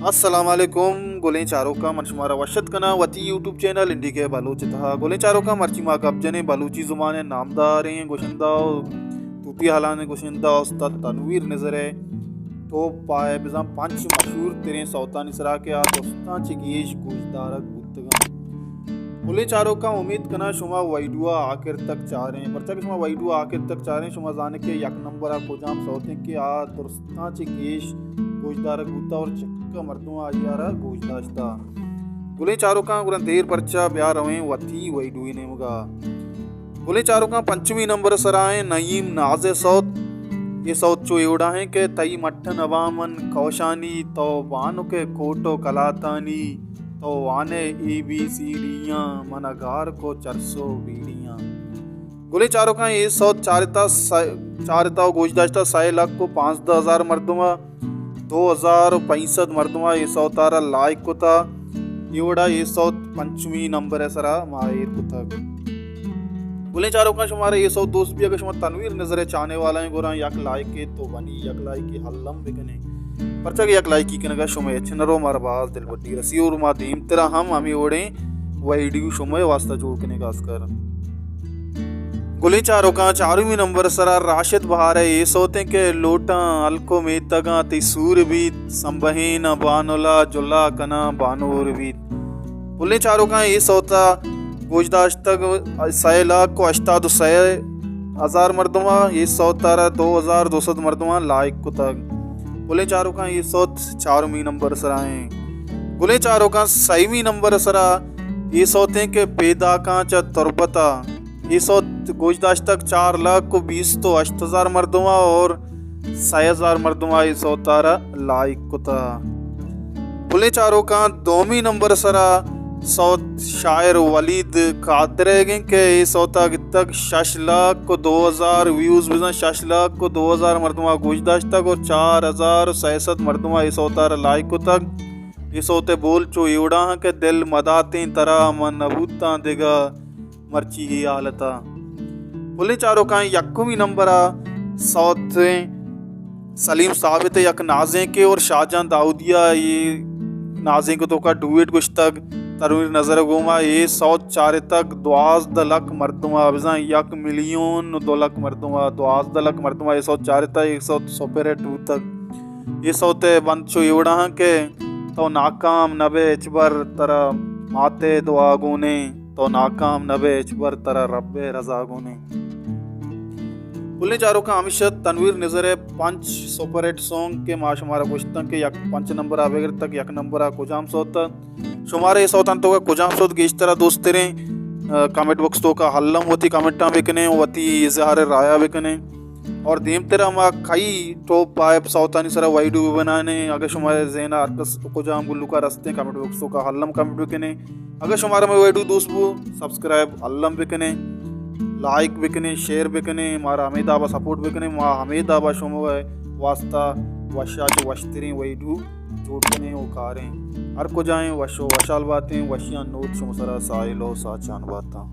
السلام علیکم گلیں چاروکاں، من شمارا وش ات کناں وتی یوٹیوب چینل انڈی کے بلوچ ءِ تہا۔ گلیں چاروکاں، مرچی ما گپ جنیں بلوچی زبان ءِ نامداریں گشندہ ءُ توتی ہالانی گشندہ استاد تنویر نذر ءِ ٹاپ پائے بزاں پنچ مشہور تریں سوتانی سرا کہ آ درستاں چہ گیش گوشدارگ بوتگاں۔ گلیں چاروکاں، امیت کناں شما ویڈیو ءَ آخر تک چاریں، پرچا کہ شما ویڈیو ءَ آخر تک چاریں، شما زانے کہ یک نمبر ءَ کجام سوتیں کہ آ درستاں چہ گیش گوشدارگ بوتا اور چکا مردم آئی ءَ را گوش داشتا۔ گلیں چاروکاں، گڑا دیر پرچا، بیا رویں وتی ویڈیو ءِ نیمگا۔ گلیں چاروکاں، پنچمی نمبر ءِ سرا ایں نعیم ناز ءِ سوت۔ اے سوت چو اے وڑا ایں کہ تئی مٹھن ابا من کوشانی، تو بانک ءِ کوٹ ءُ کلاتانی، تو وانے اے بی سی ڈیاں، من گار کو چرس ءُ بیڑیاں۔ گلیں چاروکاں، اے سوت چارتا س-، چارتا ءُ گوش داشتا سئے لکھ ءُ پانزدہ ہزار مردم ءَ، دو ہزار ءُ پنچ سد مردم ءَ اے سوت ءَ را لائک کتا۔ اے وڑا اے سوت پنچمی نمبر ءِ سرا ما ایر کتگ۔ گلیں چاروکاں، شمارا اے سوت دوست بی، اگر شما تنویر نذر ءِ چاہنے والا ایں، گڑا یک لائکے تو بنی، یک لائکے الم بکنے، پرچا کہ یک لائکی کنگا شما ہچ نہ رو، مارا باز دلبڈی رسی اور ما دیمترا ہم ہمے وڑیں ویڈیو شمئے واسطہ جوڑ کنیں۔ خاص کر گلیں چاروکاں، چارمی نمبر ءِ سرا راشد بہار ءِ اے سوتیں کہ لوٹاں ہلک ءُ میتگاں تئی سور بیت، سمبہین ءَ بانل ءَ جلا کناں بانور بیت۔ گلیں چاروکاں، اے سوت ءَ گوش داشتگ سئے لاکھ ءُ ہشتاد ءُ سئے ہزار مردم ءَ، اے سوت ءَ را دو ہزار دو سد مردم ءَ لائک کتگ۔ گلیں چاروکاں، اے سوت چارمی نمبر ءِ سرا ایں۔ گلیں چاروکاں، سئیمی نمبر ءِ سرا اے سوتیں کہ پیداکاں چہ تربت ءَ، اے سوت گوش داشتگ چار لاکھ ءُ بیست ءُ ہشت ہزار مردم ءَ اور سئے ہزار مردم ءَ اے سوت ءَ را لائک کتا۔ گلیں چاروکاں، دومی نمبر ءِ سرا سوت شاعر ولید قادر ءِ ایں کہ اے سوت ءَ گتگ شش لاکھ ءُ دو ہزار ویوز، بزاں شش لاکھ ءُ دو ہزار مردم ءَ گوش داشتگ اور چار ہزار ءُ سئے سد مردم ءَ اے سوت ءَ را لائک کتگ۔ اے سوت ءِ بول چو اے وڑا اں کہ دل مداتیں ترا من نبوتاں دگہ مرچی اے حالت ءَ۔ گلیں چاروکاں، یکمی نمبر ءَ سوت سلیم ثابت ءِ یک نازینکے اور شاہجان داؤدی ءِ اے نازینک ءِ توکا ڈویٹ گوشتگ تنویر نذر ءِ گوما۔ اے سوت چارتگ دوازدہ لکھ مردم ءَ، بزاں یک ملیون ءُ دو لکھ مردم ءَ، دوازدہ لکھ مردم ءَ اے سوت چارتگ، اے سوت سپر ہٹ بوتگ۔ اے سوت ءِ بند چو اے وڑا اں کہ تو ناکام نہ بئے ہچبر، ترا مات ءِ دعا گون ایں، تو ناکام نہ بئے ہچبر، ترا رب ءِ رضا گون ایں۔ گلیں چاروکاں، ہمیش ات تنویر نذر ءِ پنچ سپر ہٹ سانگ کہ ما شمارا گوشتاں کہ یک پنچ نمبر ءَ بگر تک یک نمبر ءَ کجام سوت ات؟ شمارا اے سوتاں توکا کجام سوت گیشتر ءَ دوست تریں؟ آ، کمنٹ باکس توکا الم وتی کمنٹاں بکنیں، وتی اظہار رائے بکنیں۔ اور دیمترا ما کئی ٹاپ فائیو سوتانی سرا ویڈیو بنانیں۔ اگر شمارے ذہن ءَ ہر کس کجام گلوکار ہستیں، کمنٹ باکس توکا الم کمنٹ بکنیں۔ اگر شمارا مئے ویڈیو دوست بو، سبسکرائب الم بکنیں، لائک بکنیں، شیئر بکنیں، مارا ہمے دابا سپورٹ بکنیں۔ ما ہمے دابا شمئے واسطہ وشا چہ وشتریں ویڈیو جوڑ کنیں ءُ کاریں۔ ہر کجا ایں وش ءُ وشحال باتیں، وشیاں نود شمئے سرا ساہیل ءُ ساچان باتاں۔